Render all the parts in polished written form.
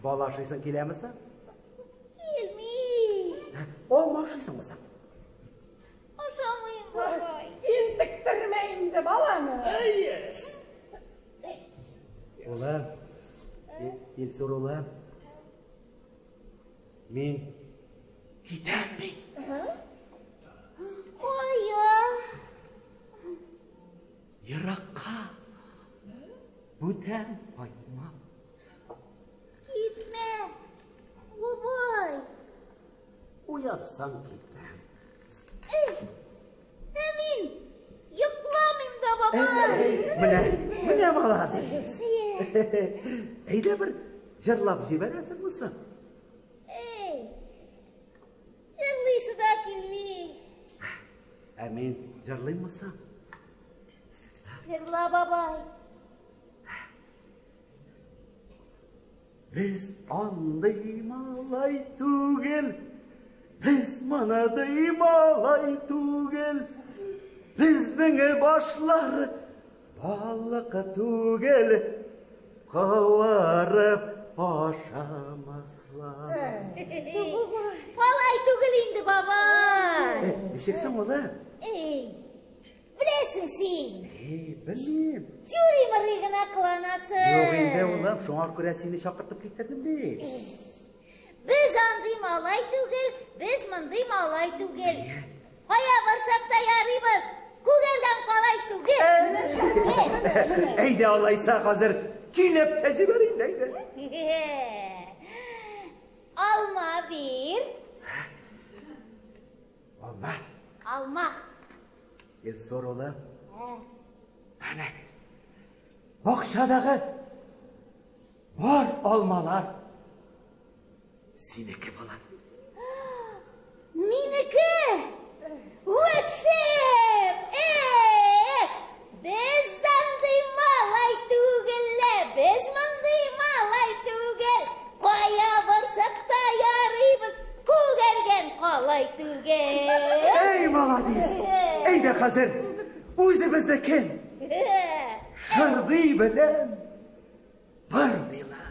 Бал ашыйсың киләме соң? Килми. Алма ашыйсыңмы соң? Ашамыйм, бабай. Интектермә инде баланы. Улым, Илсур улым, мин китәм бит. Кая? Еракка. Бүтән кайтмам. Китмә, бабай. Уятсаң китмәм. Эй, ә мин йокламыйм да, бабай. Менә, менә молодец. Әйдә бер җырлап җибәрәсеңме соң? Эй, җырлыйсы да килми. Ә мин җырлыйммы соң? Җырла, бабай. Без андый малай түгел, без мондый малай түгел. Безнең башлар балык түгел, кавырып ашамаслар. Алай түгел инде, бабай. Ничек соң, улым? Эй, беләсең син. Эй, белмим. Җури-мырый гына кыланасың. Юк инде, улым, шуңа күрә сине чакыртып китердем бит. Без андый малай түгел, без мондый малай түгел. Кая барсак та ярыйбыз, күгәргән калай түгел. Әйдә алайса хәзер килеп тә җибәр инде, әйдә. Алма бир. Алма. Алма. Илсур улым. Әнә. Бакчадагы бар алмалар синеке була. Минеке! Вот шәп! Э! Без андый малай түгел лә, без мондый малай түгел. Кая барсак та ярыйбыз, күгәргән калай түгел. Эй, молодец! Әйдә хәзер үзебезнекен шырдый белән бырдыйла.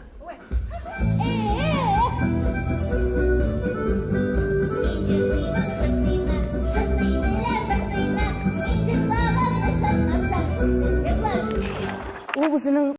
Ул үзенең